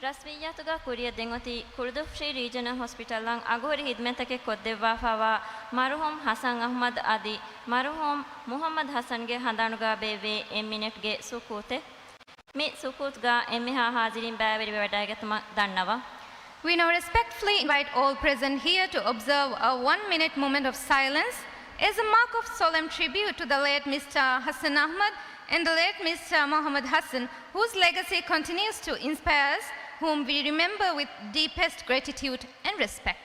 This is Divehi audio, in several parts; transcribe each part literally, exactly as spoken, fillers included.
ރަސްމިއްޔާތުގަ ކުރިއަށް ދެން އޮތީ ކުޅުދުއްފުށި ރީޖަނަލް ހޮސްޕިޓަލަށް އަގުހުރި ހިދުމަތްތަކެއް ކޮށްދެއްވާފައިވާ މަރުހޫމް ހަސަން އަހްމަދު އަދި މަރުހޫމް މުހައްމަދު ހަސަންގެ ހަނދާނުގަ ބޭއްވޭ އެއް މިނެޓްގެ ސުކޫތެއް. މި ސުކޫތުގަ އެންމެހާ ހާޒިރީން ބައިވެރިވެވަޑައިގަތުމަށް ދަންނަވަން. We now respectfully invite all present here to observe a one-minute moment of silence as a mark of solemn tribute to the late Mister Hassan Ahmad and the late Mister Mohammad Hassan, whose legacy continues to inspire us, whom we remember with deepest gratitude and respect.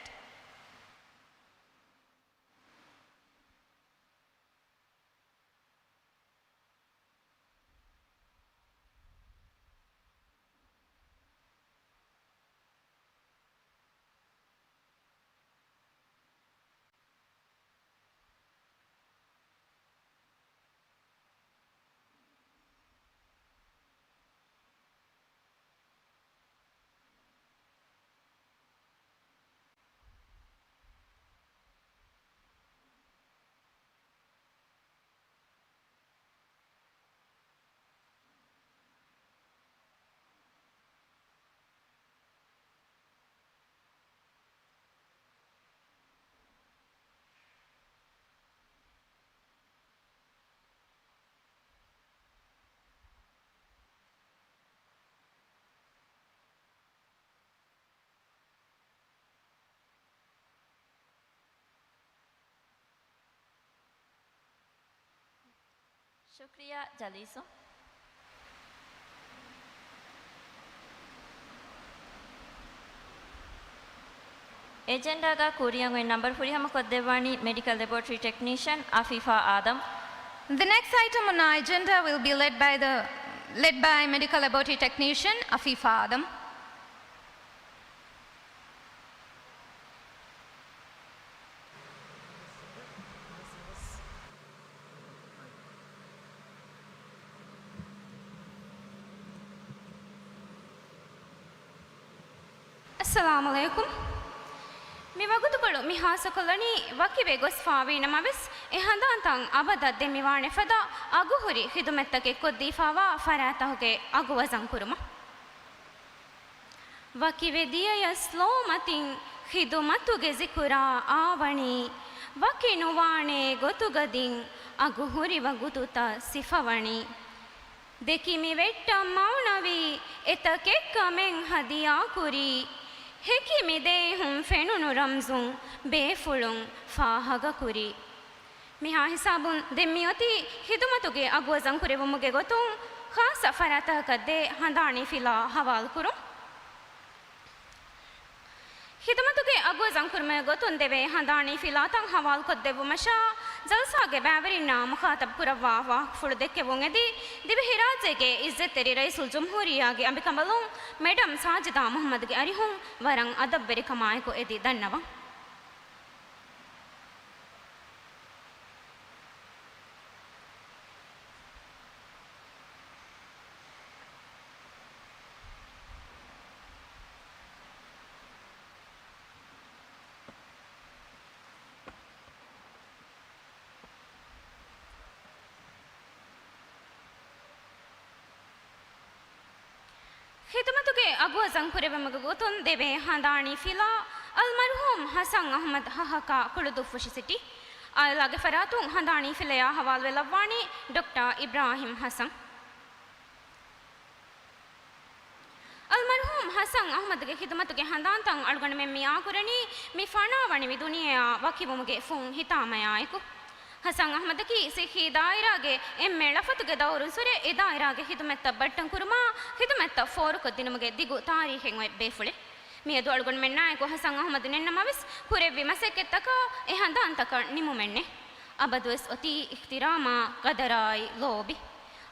ޝުކްރިޔާ ޖަލީސު. އެޖެންޑާގަ ކުރިއަށް އޮތް ނަންބަރު ފުރިހަމަ ކޮށްދެއްވާނީ މެޑިކަލް ލެބޯޓްރީ ޓެކްނީޝަން އަފީފާ އާދަމް. The next item on our agenda will be led by the, led by medical laboratory technician Afifa Adam. އައްސަލާމު ޢަލައިކުމް. މި ވަގުތުކޮޅު މި ހާއްސަކޮށްލަނީ ވަކިވެ ގޮސްފާވީ ނަމަވެސް، އެ ހަނދާންތައް އަބަދަށް ދެމިވާނެ ފަދަ އަގުހުރި ޚިދުމަތްތަކެއް ކޮށްދީފާވާ ފަރާތްތަކުގެ އަގު ވަޒަން ކުރުމަށް. ވަކިވެ ދިޔަޔަސް ލޯމަތިން ޚިދުމަތުގެ ޒިކުރާ އާވަނީ، ވަކި ނުވާނޭ ގޮތުގަ ދިން އަގުހުރި ވަގުތުތައް ސިފަވަނީ. ދެކި މި ވެއްޓަށް މަޢުނަވީ އެތަކެއް ކަމެއް ހަދިޔާކުރީ، ހެކި މި ދޭހުން ފެނުނު ރަމްޒުން ބޭފުޅުން ފާހަގަކުރީ. މިހާ ހިސާބުން ދެން މިއޮތީ ޚިދުމަތުގެ އަގުވަޒަން ކުރެއްވުމުގެ ގޮތުން ޚާއްޞަ ފަރާތްތަކަކަށް ދޭ ހަނދާނީ ފިލާ ހަވާލުކުރުން. ޚިދުމަތުގެ އަގުވަޒަން ކުރުމުގެ ގޮތުން ދެވޭ ހަނދާނީ ފިލާތައް ހަވާލުކޮށްދެއްވުމަށާ، ޖަލްސާގެ ބައިވެރިންނާ މުޚާތަބް ކުރައްވާ ވާހަކަފުޅު ދެއްކެވުން އެދި، ދިވެހިރާއްޖޭގެ އިއްޒަތްތެރި ރައީސުލްޖުމްހޫރިއްޔާގެ އަނބިކަނބަލުން މެޑަމް ސާޖިދާ މުޙައްމަދުގެ އަރިހުން ވަރަށް އަދަބްވެރިކަމާއެކު އެދި ދަންނަވަން. ޚިދުމަތުގެ އަގުވަޒަން ކުރެއްވުމުގެ ގޮތުން ދެވޭ ހަނދާނީ ފިލާ، އަލްމަރްޙޫމް ޙަސަން އަޙްމަދު ހަހަކާ ކުޅުދުއްފުށި ސިޓީ. އާއިލާގެ ފަރާތުން ހަނދާނީ ފިލަޔާ ޙަވާލުވެ ލައްވާނީ ޑޮކްޓަރ އިބްރާހިމް ޙަސަން. އަލްމަރްޙޫމް ޙަސަން އަޙްމަދުގެ ޚިދުމަތުގެ ހަނދާންތައް އަޅުގަނޑުމެން މި އާކުރަނީ، މި ފަނާވަނިވި ދުނިޔެއާ ވަކިވުމުގެ ފުން ހިތާމަޔާއެކު. ޙަސަން އަޙްމަދަކީ ސިއްހީ ދާއިރާގެ އެންމެ ޅަފަތުގެ ދައުރުން ސުރެ އެ ދާއިރާގެ ޚިދުމަތްތައް ބައްޓަން ކުރުމާ، ޚިދުމަތްތައް ފޯރުކޮށްދިނުމުގެ ދިގު ތާރީޚެއް އޮތް ބޭފުޅެއް. މިއަދު އަޅުގަނޑުމެންނާއެކު ޙަސަން އަޙްމަދު ނެތްނަމަވެސް، ކުރެއްވި މަސައްކަތްތަކާ އެ ހަނދާންތަކަށް ނިމުމެއްނެތް. އަބަދުވެސް އޮތީ އިޙްތިރާމާ، ޤަދަރާއި ލޯބި.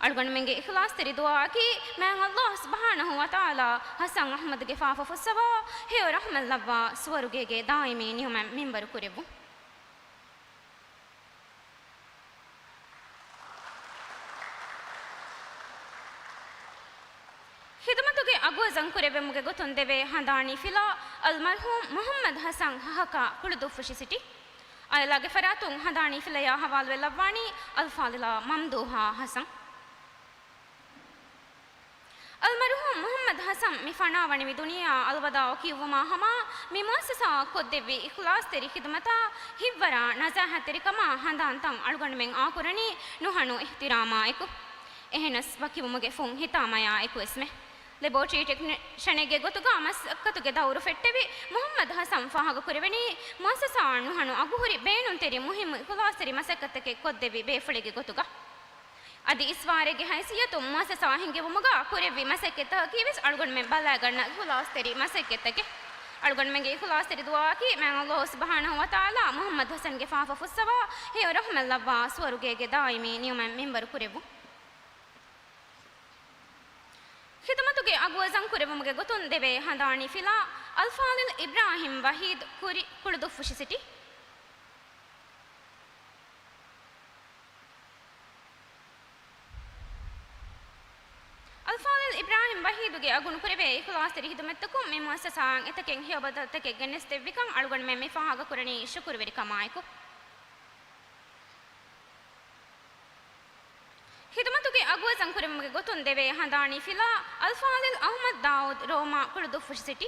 އަޅުގަނޑުމެންގެ އިޚްލާޞްތެރި ދުޢާއަކީ، މާތް ﷲ ސުބްޙާނަހޫ ވަތަޢާލާ ޙަސަން އަޙްމަދުގެ ފާފަ ފުއްސަވާ، ހެޔޮ ރަޙްމަތް ލައްވާ، ސުވަރުގޭގެ ދާއިމީ ނިޢުމަތް މިންވަރު ކުރެއްވުން. ޚިދުމަތުގެ އަގުވަޒަން ކުރެއްވުމުގެ ގޮތުން ދެވޭ ހަނދާނީ ފިލާ، އަލްމަރްޙޫމް މުޙައްމަދު ޙަސަން ހަހަކާ ކުޅުދުއްފުށި ސިޓީ. އާއިލާގެ ފަރާތުން ހަނދާނީ ފިލަޔާ ޙަވާލުވެ ލައްވާނީ އަލްފާޟިލާ މަމްދޫޙާ ޙަސަން. އަލްމަރްޙޫމް މުޙައްމަދު ހަސަން މި ފަނާވަނިވި ދުނިޔެއާ އަލްވަދާޢު ކިޔުއްވުމާ ހަމަ، މި މުއައްސަސާއަށް ކޮށްދެއްވި އިޚްލާޞްތެރި ޚިދުމަތާ ހިތްވަރާ ނަޒާހަތްތެރިކަމާ ހަނދާންތައް އަޅުގަނޑުމެން އާކުރަނީ ނުހަނު އިޙްތިރާމާއެކު. އެހެނަސް ވަކިވުމުގެ ފުން ހިތާމަޔާއެކުވެސްމެ. ލެބޯޓްރީ ޓެކްނިޝަނެއްގެ ގޮތުގަ މަސައްކަތުގެ ދައުރު ފެއްޓެވި މުޙައްމަދު ހަސަން ފާހަގަކުރެވެނީ، މުއައްސަސާއަށް ނުހަނު އަގުހުރި ބޭނުންތެރި މުހިއްމު އިޚްލާޞްތެރި މަސައްކަތްތަކެއް ކޮށްދެއްވި ބޭފުޅެއްގެ ގޮތުގަ. އަދި އިސްވާރެއްގެ ހައިސިއްޔަތުން މުއައްސަސާ ހިންގެވުމުގަ ކުރެއްވި މަސައްކަތްތަކަކީ ވެސް އަޅުގަނޑުމެން ބަލާގަންނަ އިޚްލާޞްތެރި މަސައްކަތްތަކެއް. އަޅުގަނޑުމެންގެ އިޚްލާޞްތެރި ދުޢާއަކީ މާތް ﷲ ސުބްޙާނަހޫ ވަތަޢާލާ މުޙައްމަދު ހަސަންގެ ފާފަ ފުއްސަވާ ހެޔޮ ރަޙްމަތް ލައްވާ ސުވަރުގޭގެ ދާއިމީ ނިޢުމަތް މިންވަރު ކުރެއްވުން. ޚިދުމަތުގެ އަގުވަޒަން ކުރެއްވުމުގެ ގޮތުން ދެވޭ ހަނދާނީ ފިލާ، އަލްފާޟިލް އިބްރާހިމް ވަޙީދު ކުރި ކުޅުދުއްފުށި ސިޓީ. އަލްފާޟިލް އިބްރާހިމް ވަޙީދުގެ އަގު ނުކުރެވޭ އިޚްލާޞްތެރި ޚިދުމަތްތަކުން މި މުއައްސަސާއަށް އެތަކެއް ހެޔޮ ބަދަލުތަކެއް ގެނެސްދެއްވިކަން އަޅުގަނޑުމެން މި ފާހަގަކުރަނީ ޝުކުރުވެރިކަމާއެކު. ޚިދުމަތުގެ އަގުވަޒަން ކުރެވުމުގެ ގޮތުން ދެވޭ ހަނދާނީ ފިލާ، އަލްފާޟިލް އަޙްމަދު ދާއޫދު ރޯމާ ކުޅުދުއްފުށި ސިޓީ.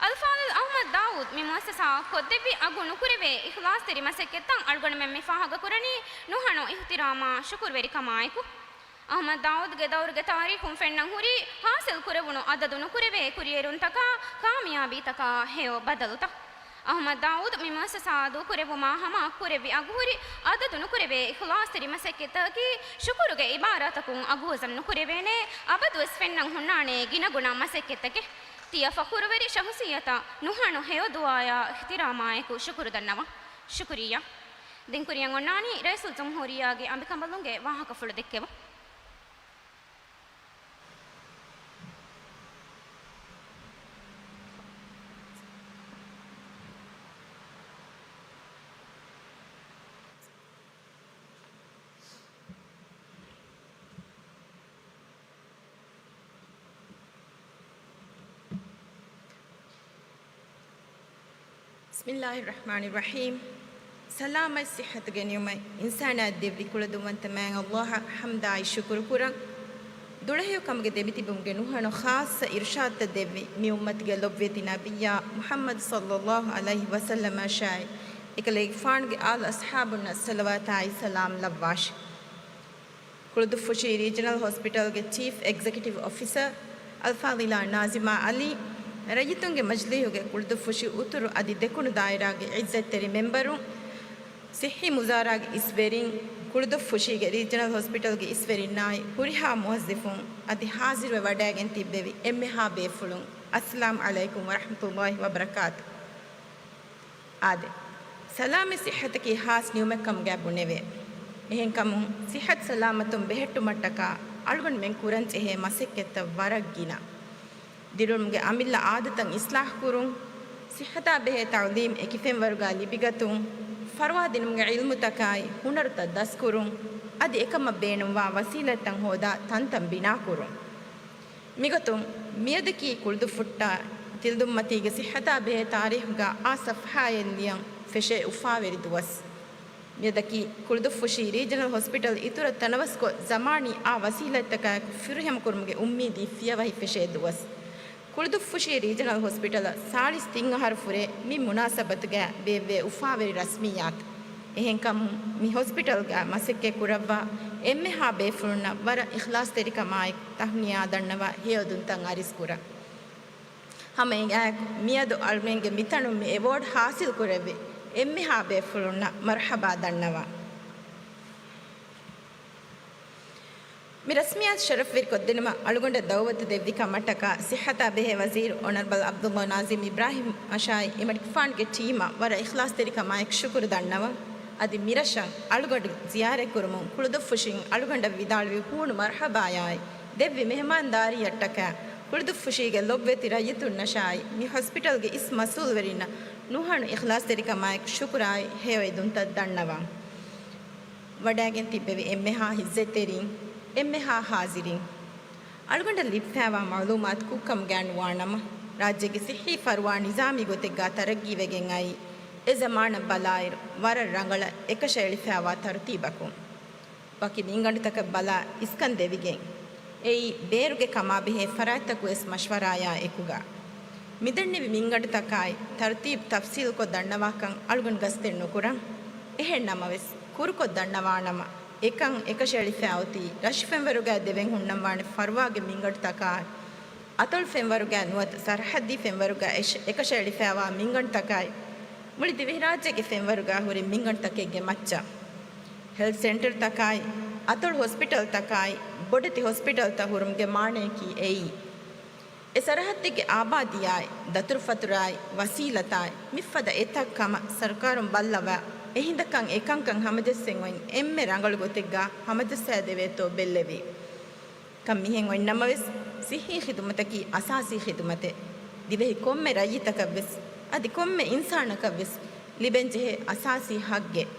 އަލްފާޟިލް އަޙްމަދު ދާއޫދު މި މުއައްސަސާއަށް ކޮށްދެއްވި އަގު ނުކުރެވޭ އިޚްލާޞްތެރި މަސައްކަތްތައް އަޅުގަނޑުމެން މި ފާހަގަކުރަނީ ނުހަނު އިޙްތިރާމާ ޝުކުރުވެރިކަމާއެކު. އަޙްމަދު ދާއޫދުގެ ދައުރުގެ ތާރީޚުން ފެންނަން ހުރީ ހާސިލް ކުރެވުނު އަދަދު ނުކުރެވޭ ކުރިއެރުންތަކާ، ކާމިޔާބީތަކާ ހެޔޮ ބަދަލުތައް. އަޙްމަދު ދާއޫދު މި މުއައްސަސާ ދޫކުރެއްވުމާ ހަމަ ކުރެއްވި އަގުހުރި އަދަދު ނުކުރެވޭ އިޚްލާޞްތެރި މަސައްކަތްތަކަކީ ޝުކުރުގެ އިބާރާތަކުން އަގުވަޒަން ނުކުރެވޭނެ، އަބަދުވެސް ފެންނަން ހުންނާނެ ގިނަގުނަ މަސައްކަތްތަކެއް. ތިޔަ ފަޚުރުވެރި ޝަޚުޞިއްޔަތަށް ނުހަނު ހެޔޮ ދުޢާޔާ އިޙްތިރާމާއެކު ޝުކުރު ދަންނަވަން. ޝުކުރިއްޔާ. ދެން ކުރިއަށް އޮންނާނީ ރައީސުލްޖުމްހޫރިއްޔާގެ އަނބިކަނބަލުންގެ ވާހަކަފުޅު ދެއްކެވުން. بسم الله الرحمن الرحيم. ސަލާމަތް ޞިއްޙަތުގެ ނިޢުމަތް އިންސާނާއަށް ދެއްވި ކުޅަދުންވަންތަ މާތް ﷲ އަށް ޙަމްދާއި ޝުކުރު ކުރަން. ދުޅަހެޔޮކަމުގެ ދެމިތިބުމުގެ ނުހަނު ޚާއްޞަ އިރުޝާދުތައް ދެއްވި މި އުއްމަތުގެ ލޮބުވެތި ނަބިއްޔާ މުޙައްމަދު ޞައްލައްލާހު ޢަލައިހި ވަސައްލަމަށާއި، އެކަލޭގެފާނުގެ އާލު އަޞްޙާބުންނަށް ޞަލަވާތާއި ސަލާމް ލައްވާށި. ކުޅުދުއްފުށީ ރީޖަނަލް ހޮސްޕިޓަލްގެ ޗީފް އެގްޒެކެޓިވް އޮފިސަރ އަލްފާޟިލާ ނާޒިމާ ޢަލީ، ރައްޔިތުންގެ މަޖިލީހުގެ ކުޅުދުއްފުށި އުތުރު އަދި ދެކުނު ދާއިރާގެ ޢިއްޒަތްތެރި މެމްބަރުން، ޞިއްޙީ މުޒާރާގެ އިސްވެރިން، ކުޅުދުއްފުށީގެ ރީޖަނަލް ހޮސްޕިޓަލްގެ އިސްވެރިންނާއި ހުރިހާ މުވައްޒަފުން އަދި ހާޒިރުވެ ވަޑައިގެން ތިއްބެވި އެންމެހާ ބޭފުޅުން، އައްސަލާމް ޢަލައިކުމް ވަރަޙްމަތުﷲ ވަބަރަކާތު. އާދެ، ސަލާމަތް ޞިއްޙަތަކީ ޚާއްޞަ ނިޢުމަތް ކަމުގައި ބުނެވޭ. އެހެންކަމުން، ޞިއްޙަތު ސަލާމަތުން ބެހެއްޓުމަށްޓަކާ އަޅުގަނޑުމެން ކުރަންޖެހޭ މަސައްކަތްތައް ވަރަށް ގިނަ. ދިރިއުޅުމުގެ އަމިއްލަ އާދަތައް އިޞްލާޙު ކުރުން، ޞިއްޙަތާ ބެހޭ ތަޢުލީމް އެކި ފެންވަރުގަ ލިބިގަތުން، ފަރުވާ ދިނުމުގެ ޢިލްމުތަކާއި ހުނަރުތައް ދަސްކުރުން، އަދި އެކަމަށް ބޭނުންވާ ވަސީލަތްތައް ހޯދާ ތަންތަން ބިނާކުރުން. މިގޮތުން، މިއަދަކީ ކުޅުދުއްފުށްޓާ ތިލްދުއްމަތީގެ ޞިއްޙަތާ ބެހޭ ތާރީޚުގަ އާ ޞަފްޙާއެއް ލިޔަން ފެށޭ އުފާވެރި ދުވަސް. މިއަދަކީ ކުޅުދުއްފުށީ ރީޖަނަލް ހޮސްޕިޓަލް އިތުރަށް ތަނަވަސްކޮށް، ޒަމާނީ އާ ވަސީލަތްތަކާއެކު ފިރިހެން ކުރުމުގެ އުއްމީދީ ފިޔަވަހި ފެށޭ ދުވަސް. ކުޅުދުއްފުށީ ރީޖަނަލް ހޮސްޕިޓަލަށް ސާޅީސް ތިން އަހަރު ފުރޭ މި މުނާސަބަތުގައި ބޭއްވޭ އުފާވެރި ރަސްމިއްޔާތު. އެހެންކަމުން، މި ހޮސްޕިޓަލްގަ މަސައްކަތް ކުރައްވާ އެންމެހާ ބޭފުޅުންނަށް ވަރަށް އިޚްލާޞްތެރިކަމާއެކު ތަހުނިޔާ ދަންނަވާ ހެޔޮ އެދުންތައް އަރިސް ކުރަން. ހަމަ އެނގާއެކު، މިއަދު އަޅުގަނޑުމެންގެ މިތަނުން މި އެވޯޑް ޙާޞިލް ކުރެއްވި އެންމެހާ ބޭފުޅުންނަށް މަރުޙަބާ ދަންނަވާ. މި ރަސްމިއްޔާތު ޝަރަފުވެރިކޮށްދިނުމަށް އަޅުގަނޑަށް ދަޢުވަތު ދެއްވި ކަމަށްޓަކާ، ޞިއްޙަތާ ބެހޭ ވަޒީރު އޮނަރަބަލް ޢަބްދުﷲ ނާޒިމް އިބްރާހިމް އަށާއި، އެމަނިކުފާނުގެ ޓީމަށް ވަރަށް އިޚްލާޞްތެރިކަމާއެކު ޝުކުރު ދަންނަވަން. އަދި މިރަށަށް އަޅުގަނޑު ޒިޔާރަތްކުރުމުން ކުޅުދުއްފުށިން އަޅުގަނޑަށް ވިދާޅުވި ހޫނު މަރުޙަބާޔާއި، ދެއްވި މެހެމާންދާރީއަށްޓަކާ، ކުޅުދުއްފުށީގެ ލޮބުވެތި ރައްޔިތުންނަށާއި، މި ހޮސްޕިޓަލްގެ އިސް މަސްއޫލުވެރިންނަށް ނުހަނު އިޚްލާޞްތެރިކަމާއެކު ޝުކުރާއި، ހެޔޮ އެދުންތައް ދަންނަވަން. ވަޑައިގެން ތިއްބެވި އެންމެހާ ޢިއްޒަތްތެރިން، އެންމެހާ ޙާޟިރީން، އަޅުގަނޑަށް ލިބިފައިވާ މަޢުލޫމާތު ކުށްކަމުގައި ނުވާނަމަ، ރާއްޖޭގެ ޞިއްޙީ ފަރުވާ ނިޒާމީ ގޮތެއްގަ ތަރައްގީވެގެން އައީ، އެ ޒަމާނަށް ބަލާއިރު، ވަރަށް ރަނގަޅަށް އެކަށައެޅިފައިވާ ތަރުތީބަކުން. ވަކި މިންގަނޑުތަކަށް ބަލާ އިސްކަން ދެވިގެން، އެއީ ބޭރުގެ ކަމާބެހޭ ފަރާތްތަކުވެސް މަޝްވަރާޔާ އެކުގަ. މިދެންނެވި މިންގަނޑުތަކާއި ތަރުތީބު ތަފްސީލްކޮށް ދަންނަވާކަން އަޅުގަނޑު ގަސްތެއް ނުކުރަން. އެހެން ނަމަވެސް، ކުރުކޮށް ދަންނަވާނަމަ، އެކަން އެކަށައެޅިފައި އޮތީ ރަށު ފެންވަރުގައި ދެވެން ހުންނަންވާނެ ފަރުވާގެ މިންގަނޑުތަކާއި، އަތޮޅު ފެންވަރުގައި ނުވަތަ ސަރަހައްދީ ފެންވަރުގަ އެކަށައެޅިފައިވާ މިންގަނޑުތަކާއި، މުޅި ދިވެހިރާއްޖޭގެ ފެންވަރުގަ ހުރި މިންގަނޑުތަކެއްގެ މައްޗަށް. ހެލްތު ސެންޓަރުތަކާއި، އަތޮޅު ހޮސްޕިޓަލްތަކާއި، ބޮޑެތި ހޮސްޕިޓަލްތައް ހުރުމުގެ މާނަޔަކީ އެއީ، އެ ސަރަހައްދެއްގެ އާބާދީއާއި، ދަތުރުފަތުރާއި، ވަސީލަތާއި، މިފަދަ އެތައް ކަމަށް ސަރުކާރުން ބައްލަވާ، އެހިނދަކަށް އެކަންކަން ހަމަޖައްސެން އޮތް އެންމެ ރަނގަޅު ގޮތެއްގަ ހަމަޖައްސައިދެވޭތޯ ބެއްލެވި. ކަން މިހެން އޮތްނަމަވެސް، ސިއްހީ ޚިދުމަތަކީ އަސާސީ ޚިދުމަތެއް. ދިވެހި ކޮންމެ ރައްޔިތަކަށްވެސް، އަދި ކޮންމެ އިންސާނަކަށްވެސް ލިބެންޖެހޭ އަސާސީ ހައްގެއް.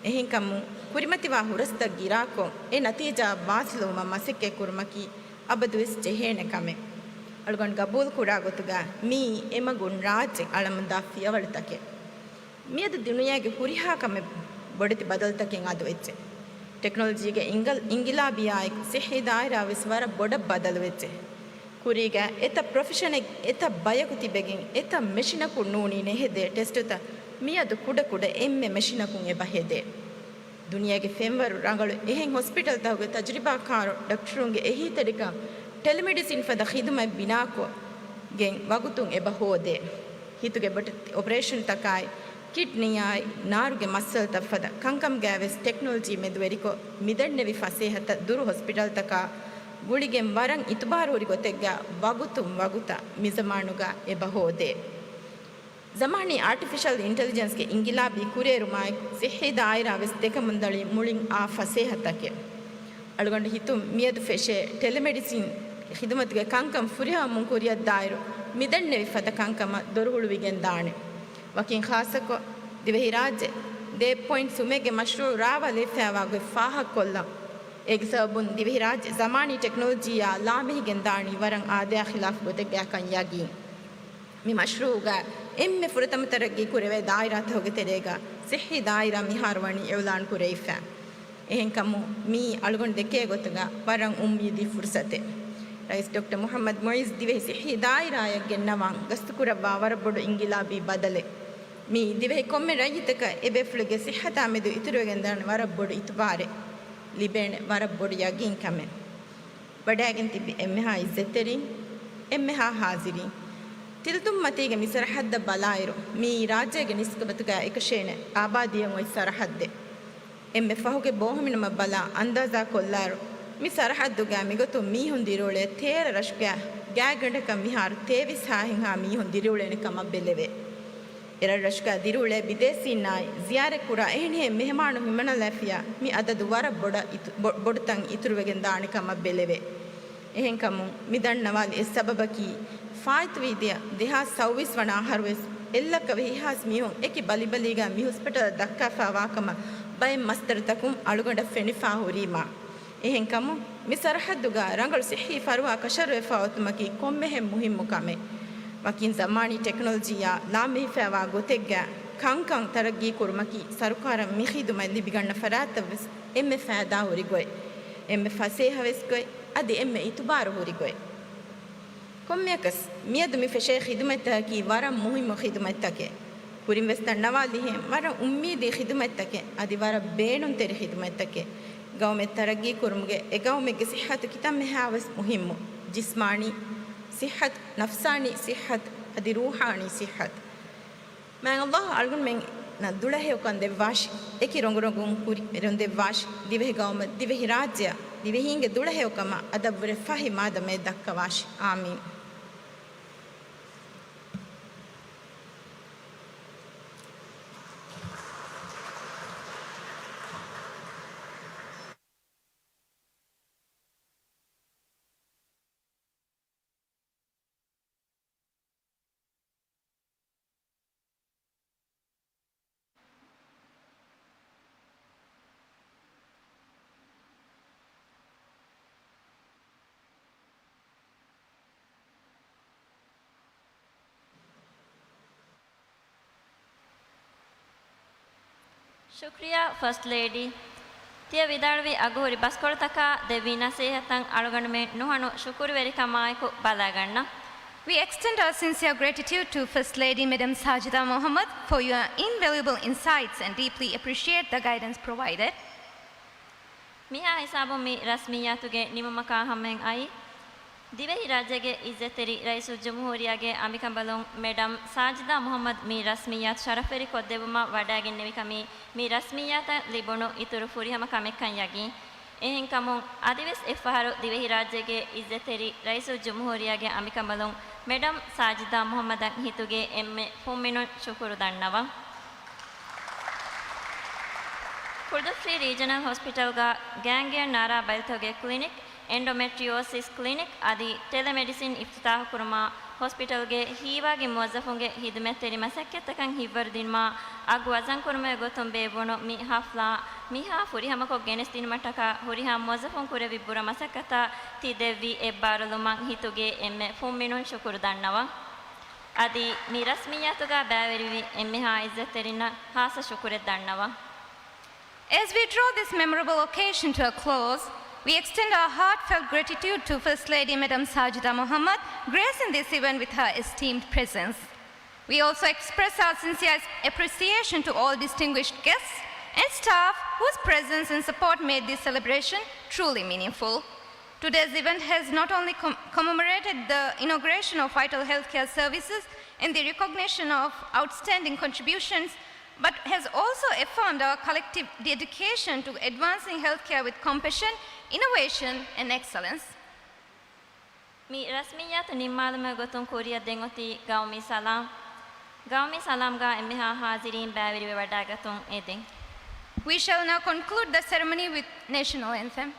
އެހެންކަމުން، ކުރިމަތިވާ ހުރަސްތައް ގިރާކޮށް، އެ ނަތީޖާއަށް ވާސިލުވުމަށް މަސައްކަތްކުރުމަކީ އަބަދުވެސް ޖެހޭނެ ކަމެއް. އަޅުގަނޑު ގަބޫލުކުރާ ގޮތުގަ، މިއީ އެމަގުން ރާއްޖެ އަޅަމުންދާ ފިޔަވަޅުތަކެއް. މިއަދު ދުނިޔޭގެ ހުރިހާ ކަމެއް ބޮޑެތި ބަދަލުތަކެއް އަދު އެއްޗެއް. ޓެކްނޮލޮޖީގެ އިންގަލް-، އިންގިލާބިއާއެކު ސިއްހީ ދާއިރާވެސް ވަރަށް ބޮޑަށް ބަދަލުވެއްޖެ. ކުރީގަ އެތައް ޕްރޮފެޝަނެއް، އެތައް ބަޔަކު ތިބެގެން އެތައް މެޝިނަކުން ނޫނީ ނެހެދޭ ޓެސްޓުތައް މިއަދު ކުޑަކުޑަ އެންމެ މެޝިނަކުން އެބަ ހެދޭ. ދުނިޔޭގެ ފެންވަރު ރަނގަޅު އެހެން ހޮސްޕިޓަލްތަކުގެ ތަޖުރިބާކާރު ޑޮކްޓަރުންގެ އެހީތެރިކަން ޓެލެމެޑިސިން ފަދަ ޚިދުމަތް ބިނާކޮށް ގެން ވަގުތުން އެބަ ހޯދޭ. ހިތުގެ ބޮޑެތި އޮޕަރޭޝަންތަކާއި، ކިޑްނީއާއި، ނާރުގެ މައްސަލަތައް ފަދަ ކަންކަމުގައިވެސް ޓެކްނޮލޮޖީ މެދުވެރިކޮށް، މިދެންނެވި ފަސޭހަތައް ދުރު ހޮސްޕިޓަލްތަކާ ގުޅިގެން ވަރަށް އިތުބާރުހުރި ގޮތެއްގަ ވަގުތުން ވަގުތަށް މިޒަމާނުގަ އެބަ ހޯދޭ. ޒަމާނީ އާޓިފިޝަލް އިންޓެލިޖެންސްގެ އިންގިލާބީ ކުރިއެރުމާއެކު، ސިއްހީ ދާއިރާވެސް ދެކަމުންދަޅީ މުޅިން އާ ފަސޭހަތަކެއް. އަޅުގަނޑު ހިތުން މިއަދު ފެށޭ ޓެލެމެޑިސިން ޚިދުމަތުގެ ކަންކަން ފުރިހަމަވުމުން ކުރިއަށްދާއިރު، މިދެންނެވި ފަދަ ކަންކަމަށް ދޮރު ހުޅުވިގެން ދާނެ. ވަކިން ޚާއްޞަކޮށް، ދިވެހިރާއްޖެ ދޭއް ޕޮއިންޓް ސުމެއްގެ މަޝްރޫޢު ރާވާލެވިފައިވާ ގޮތް ފާހަގަކޮށްލަން. އޭގެ ސަބަބުން ދިވެހިރާއްޖެ ޒަމާނީ ޓެކްނޮލޮޖީއާ ލާމެހިގެން ދާނީ ވަރަށް އާދަޔާ ޚިލާފު ގޮތެއްގައިކަން ޔަގީން. މި މަޝްރޫޢުގަ އެންމެ ފުރަތަމަ ތަރައްގީ ކުރެވޭ ދާއިރާތަކުގެ ތެރޭގަ ސިއްހީ ދާއިރާ މިހާރު ވަނީ އިޢުލާން ކުރެވިފަ. އެހެންކަމުން މިއީ އަޅުގަނޑު ދެކޭ ގޮތުގަ ވަރަށް އުއްމީދީ ފުރުސަތެއް. ރައީސް ޑޮކްޓަރ މުޙައްމަދު މުޢިއްޒު ދިވެހި ސިއްހީ ދާއިރާއަށް ގެންނަވާން ގަސްތުކުރައްވާ ވަރަށް ބޮޑު އިންގިލާބީ ބަދަލެއް. މިއީ ދިވެހި ކޮންމެ ރައްޔިތަކަށް އެބޭފުޅެއްގެ ސިއްހަތާ މެދު އިތުރުވެގެންދާނެ ވަރަށް ބޮޑު އިތުބާރެއް، ލިބޭނެ ވަރަށް ބޮޑު ޔަގީންކަމެއް. ވަޑައިގެން ތިބި އެންމެހާ އިއްޒަތްތެރިން، އެންމެހާ ހާޒިރީން، ތިލަތުން މަތީގެ މި ސަރަހައްދަށް ބަލާއިރު، މިއީ ރާއްޖޭގެ ނިސްބަތުގައި އެކަށޭނެ އާބާދީއަށް އޮތް ސަރަހައްދެއް. އެންމެ ފަހުގެ ބޯހިމިނަމަށް ބަލާ އަންދާޒާ ކޮށްލާއިރު، މި ސަރަހައްދުގައި މިގޮތުން މީހުން ދިރިއުޅޭ ތޭރަ ރަށުގައި ގާތްގަނޑަކަށް މިހާރު ތޭވީސް ހާހެއްހާ މީހުން ދިރިއުޅޭނެ ކަމަށް ބެލެވޭ. އެރަށްރަށުގަ ދިރިއުޅޭ ބިދޭސީންނާއި، ޒިޔާރަތްކުރާ އެހެނިހެން މެހެމާނު ހިމަނަލައިފިޔާ، މި އަދަދު ވަރަށް ބޮޑަށް އިތު-، ބޮ-، ބޮޑުތަން އިތުރުވެގެން ދާނެ ކަމަށް ބެލެވޭ. އެހެންކަމުން، މި ދަންނަވާލި އެއް ސަބަބަކީ، ފާއިތުވި ދެ-، ދެހާސް ސައުވީސް ވަނަ އަހަރުވެސް، އެއްލައްކަ ވިހި ހާސް މީހުން އެކި ބަލިބަލީގަ މި ހޮސްޕިޓަލަށް ދައްކާފާވާކަމަށް ބައެއް މަސްދަރުތަކުން އަޅުގަނޑަށް ފެނިފާ ހުރީމާ. އެހެންކަމުން، މި ސަރަހައްދުގަ ރަނގަޅު ސިއްހީ ފަރުވާ ކަށަވަރުވެފަ އޮތުމަކީ ކޮންމެހެން މުހިއްމު ކަމެއް. ވަކިން ޒަމާނީ ޓެކްނޮލޮޖީއާ ލާމެހިފައިވާ ގޮތެއްގަ ކަންކަން ތަރައްގީ ކުރުމަކީ ސަރުކާރަށް މި ޚިދުމަތް ލިބިގަންނަ ފަރާތަށްވެސް އެންމެ ފައިދާ ހުރި ގޮތް، އެންމެ ފަސޭހަވެސް ގޮތް، އަދި އެންމެ އިތުބާރު ހުރި ގޮތް. ކޮންމެއަކަސް، މިއަދު މި ފެށޭ ޚިދުމަތްތަކަކީ ވަރަށް މުހިއްމު ޚިދުމަތްތަކެއް. ކުރިންވެސް ދަންނަވާލިހެން، ވަރަށް އުއްމީދީ ޚިދުމަތްތަކެއް، އަދި ވަރަށް ބޭނުންތެރި ޚިދުމަތްތަކެއް. ގައުމެއް ތަރައްގީ ކުރުމުގެ އެ ގައުމެއްގެ ސިއްހަތު ކިތަންމެހާވެސް މުހިއްމު. ޖިސްމާނީ ސިއްހަތު، ނަފްސާނީ ސިއްހަތު، އަދި ރޫޙާނީ ސިއްހަތު. މާތް ﷲ އަޅުގަނޑުމެންނަށް ދުޅަހެޔޮކަން ދެއްވާށި. އެކި ރޮނގުރޮނގުން ކުރިއެރުން ދެއްވާށި. ދިވެހި ގައުމަށް، ދިވެހި ރާއްޖެއަށް، ދިވެހީންގެ ދުޅަހެޔޮކަމަށް އަދަށްވުރެ ފަހި މާދަމައެއް ދައްކަވާށި. އާމީން. ޝުކްރިޔާ ފަސްޓް ލޭޑީ. ތިޔަ ވިދާޅުވި އަގުހުރި ބަސްކޮޅުތަކާ ދެއްވި ނަސޭހަތަށް އަޅުގަނޑުމެން ނުހަނު ޝުކުރުވެރިކަމާއެކު ބަލާގަންނަ. We extend our sincere gratitude to First Lady Madam Sajida Muhammad for your invaluable insights and deeply appreciate the guidance provided. މިހާ ހިސާބުން މި ރަސްމިއްޔާތުގެ ނިމުމަކާ ހަމައިން އައީ، ދިވެހިރާއްޖޭގެ އިއްޒަތްތެރި ރައީސުލްޖުމްހޫރިއްޔާގެ އަނބިކަނބަލުން މެޑަމް ސާޖިދާ މުހައްމަދު މި ރަސްމިއްޔާތު ޝަރަފުވެރި ކޮށްދެއްވުމަށް ވަޑައިގެންނެވިކަމީ، މި ރަސްމިއްޔާތަށް ލިބުނު އިތުރު ފުރިހަމަ ކަމެއްކަން ޔަގީން. އެހެންކަމުން، އަދިވެސް އެއްފަހަރު ދިވެހިރާއްޖޭގެ އިއްޒަތްތެރި ރައީސުލްޖުމްހޫރިއްޔާގެ އަނބިކަނބަލުން މެޑަމް ސާޖިދާ މުހައްމަދަށް ހިތުގެ އެންމެ ފުންމިނުން ޝުކުރު ދަންނަވަން. ކުޅުދުއްފުށި ރީޖަނަލް ހޮސްޕިޓަލްގަ ގޭންގްރީން ނާރާ ބަލިތަކުގެ ކްލިނިކް، އެންޑޮމެޓްރިއޯސިސް ކްލިނިކް އަދި ޓެލެމެޑިސިން އިފްތިތާޙުކުރުމާ، ހޮސްޕިޓަލްގެ ހީވާގި މުވައްޒަފުންގެ ހިދުމަތްތެރި މަސައްކަތްތަކަށް ހިތްވަރުދިނުމާ، އަގު ވަޒަންކުރުމުގެ ގޮތުން ބޭއްވުނު މި ހަފްލާ މިހާ ފުރިހަމަކޮށް ގެނެސްދިނުމަށްޓަކާ ހުރިހާ މުވައްޒަފުން ކުރެއްވި ބުރަ މަސައްކަތަށް ތި ދެއްވި އެއްބާރުލުމަށް ހިތުގެ އެންމެ ފުންމިނުން ޝުކުރު ދަންނަވަން. އަދި މި ރަސްމިއްޔާތުގަ ބައިވެރިވި އެންމެހާ އިއްޒަތްތެރިންނަށް ހާއްސަ ޝުކުރެއް ދަންނަވަން. As we draw this memorable occasion to a close, we extend our heartfelt gratitude to First Lady Madam Sajida Muhammad, gracing this event with her esteemed presence. We also express our sincere appreciation to all distinguished guests and staff whose presence and support made this celebration truly meaningful. Today's event has not only com-, commemorated the inauguration of vital healthcare services and the recognition of outstanding contributions, but has also affirmed our collective dedication to advancing healthcare with compassion, innovation, and excellence. މި ރަސްމިއްޔާތު ނިންމާލުމުގެ ގޮތުން ކުރިއަށް ދެން އޮތީ ގައުމީ ސަލާމް. ގައުމީ ސަލާމްގަ އެންމެހާ ހާޒިރީން ބައިވެރިވެވަޑައިގަތުން އެދެން. We shall now conclude the ceremony with national anthem.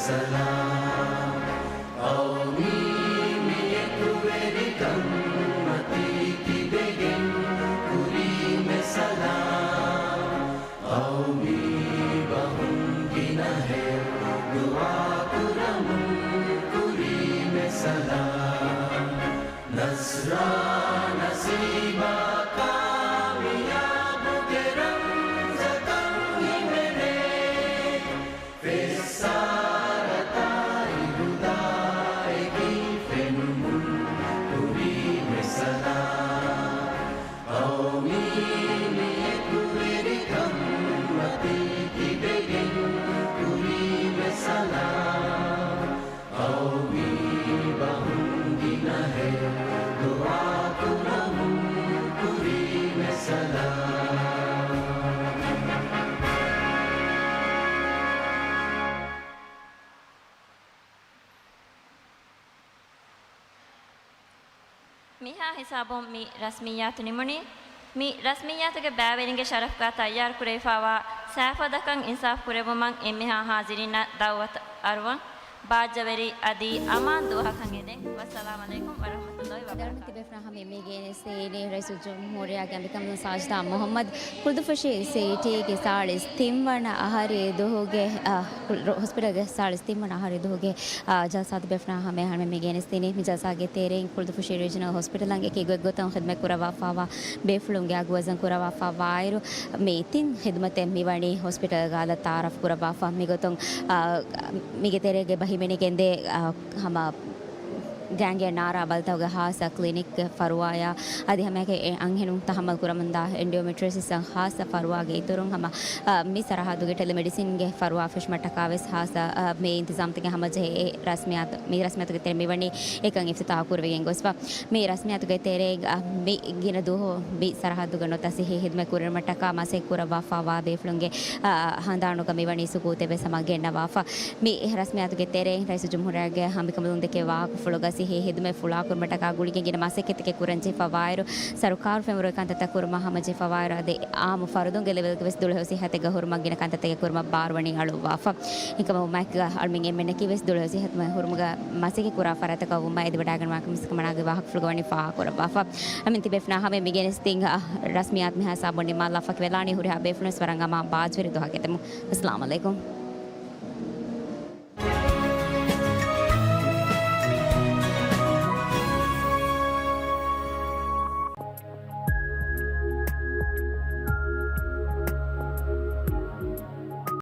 ސަލާމް. ޤައުމީ މިއެކުވެރިކަން މަތީ ތިބެގެން ކުރީމެ ސަލާމް. ޤައުމީ ބަހުން ގިނަހެއް ދުޢާ ކުރަމުން ކުރީމެ ސަލާމް. ނަޞްރާ ނަސީބާ ކާމިޔާބުގެ ރަމްޒަކަށް ހިމެނޭ. ފެއްސާރަތާއި ހުދާއެކީ ފެނުމުން ކުރީމެ ސަލާމް. ޤައުމީ މިއެކުވެރިކަން މަތީ ތިބެގެން ކުރީމެ ސަލާމް. ޤައުމީ ބަހުން ގިނަހެއް ދުޢާ ކުރަމުން ކުރީމެ ސަލާމް. މިހާ ހިސާބުން މި ރަސްމިއްޔާތު ނިމުނީ. މި ރަސްމިއްޔާތުގެ ބައިވެރިންގެ ޝަރަފުގަ ތައްޔާރުކުރެވިފައިވާ ސައިފަދަކަން އިންސާފު ކުރެއްވުމަށް އެންމެހާ ހާޒިރީންނަށް ދައުވަތު އަރުވަން. ބާއްޖަވެރި އަދި އަމާން ދުވަހަކަށް އެދެން. ވައްސަލާމު ޢަލައިކުމް ވަރަޙްމަތުﷲ ވަބަރަކާތުހު. ދަރުމަތި ބޭފުޅާ ހަމަ މި ގެނެސްދިނީ ރައީސުލްޖުމްހޫރިއްޔާގެ އަނބިކަނބަލުން ސާޖިދާ މުޙައްމަދު ކުޅުދުއްފުށި ސިޓީގެ ސާޅީސް ތިން ވަނަ އަހަރީ ދުވަހުގެ، އަ، ކު-، ރޮ-، ހޮސްޕިޓަލްގެ ސާޅީސް ތިން ވަނަ އަހަރީ ދުވަހުގެ، އަ، ޖަލްސާތައް ބޭފުޅާ ހަމަ އަޅުގަނޑުމެން މި ގެނެސްދިނީ. މި ޖަލްސާގެ ތެރެއިން ކުޅުދުއްފުށި ރީޖަނަލް ހޮސްޕިޓަލަށް އެކި ގޮތްގޮތުން ޚިދުމަތް ކުރައްވާފައިވާ ބޭފުޅުންގެ އަގު ވަޒަން ކުރައްވާފައިވާއިރު، މި ތިން ޚިދުމަތެއް މިވަނީ ހޮސްޕިޓަލްގަ އަލަށް ތަޢާރަފް ކުރައްވާފަ. މިގޮތުން، އާ، މީގެ ތެރޭގަ އެބަ ހިމެނިގެންދޭ، އާ، ހަމަ ގޭންގެ ނާރާ ބަލިތަކުގެ ހާއްސަ ކްލިނިކްގެ ފަރުވާޔާ އަދި ހަމައެކަނި އަންހެނުން ތަހައްމަލް ކުރަމުންދާ އެންޑޯމެޓްރިއޮސިސްއަށް ހާއްސަ ފަރުވާގެ އިތުރުން ހަމަ، އަ، މި ސަރަހައްދުގެ ޓެލެމެޑިސިންގެ ފަރުވާ ފެށުމަށްޓަކާ ވެސް ހާއްސަ، އަ، މި އިންތިޒާމްތަކެއް ހަމަޖެހޭ. އެ ރަސްމިއްޔާތު، މި ރަސްމިއްޔާތުގެ ތެރެއިން މިވަނީ އެކަން އިފްތިތާހު ކުރެވިގެން ގޮސްފަ. މި ރަސްމިއްޔާތުގެ ތެރެއިން، އަ، މި ގިނަ ދުވަހު މި ސަރަހައްދުގަ ނުވަތަ ސިއްހީ ހިދުމަތް ކުރެވުމަށްޓަކާ މަސައްކަތް ކުރައްވާފައިވާ ބޭފުޅުންގެ، އަ، ހަނދާނުގަ މިވަނީ ސުކޫތެއް ވެސް ހަމަ ގެންނަވާފަ. މި ރަސްމިއްޔާތުގެ ތެރެއިން ރައީސުލްޖުމްހޫރިއްޔާގެ ހަމަ ހިކަމަންދޫން ދެކެވި ވާހަކަފުޅުގަ ސިއްހީ ހިދުމަތް ފުޅާކުރުމަށްޓަކާ ގުޅިގެން ގިނަ މަސައްކަތްތަކެއް ކުރަން ޖެހިފައިވާއިރު، ސަރުކާރު ފެންވަރުގެ ކަންތައްތައް ކުރުމަށް ހަމަޖެހިފައިވާއިރު، އަދި އާއްމު ފަރުދުންގެ ލެވެލްގަ ވެސް ދުޅަހެޔޮ ސިއްހަތެއްގަ ހުރުމަށް ގިނަ ކަންތައްތަކެއް ކުރުމަށް ބާރުވަނީ އަޅުއްވާފަ. ހިކަމަށް މައިކްގަ އަޅުމެން އެންމެންނަކީ ވެސް ދުޅަހެޔޮ ސިއްހަތު ހުރުމުގަ މަސައްކަތް ކުރާ ފަރާތްތަކަށް ވުމަށް އެދިވަޑައިގަންނަވާ ކަމަށް މަނާގެ ވާހަކަފުޅުގަ ވަނީ ފާހަގަކުރައްވާފަ. އަމިއްލަ ތިބޭފުޅުންނާ ހަމައަށް މިގެނެސްދިން ރަސްމިއްޔާތު މިހާ ހިސާބުން ނިންމާލާފަ ކިޔަވާލާނީ. ހުރިހާ ބޭފުޅުން ވެސް ވަރަށް އަމާން ބާއްޖަވެރި ދުވަހަކަށް އެދެމުން. އައްސަލާމު ޢަލައިކުމް.